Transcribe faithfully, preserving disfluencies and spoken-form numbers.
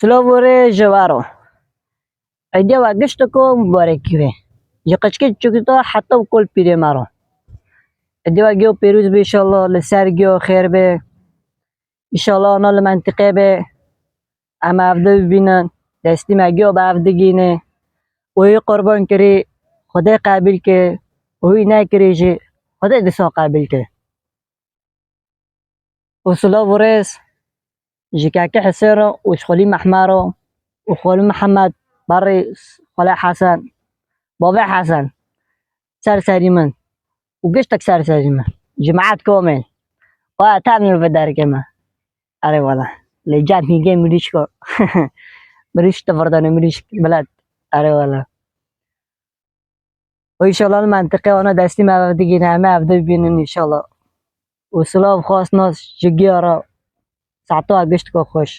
Silav û rê ji we re. Êdiya we giştiko mubarekî be. Ji qeçkê çikita heta bi kol pîrê me re. Êdiya we giyo pêrûz be înşallah, li ser giyo xêr be. Înşallah ana li mentiqê be. Em evde bibînin. Destî me giyo bi ev digîne. Wî qurban kirî, Xwedê qebîl ke. Wî nekirî jî, Xwedê dîsa qebîl ke. Û silav û rêz ji Keke Hisêno û ji Xwelî Mehmero û Xwelî Mihemed, berî Xwelê Hesen, Bavê Hesen, ser serî min û giştek ser serî min. Cemaet komên. Wa ten li vê derkê me. Erê wele. Lê can hîgê mirîşko. Mirîşk te vurdane mirîşk bilet. Erê wele. Û înşallah li mentiqê wana destî me ev digîne, em ê evde bibînin înşallah. Û silav xwest nas ji giya re. Saeto giştiko xweş.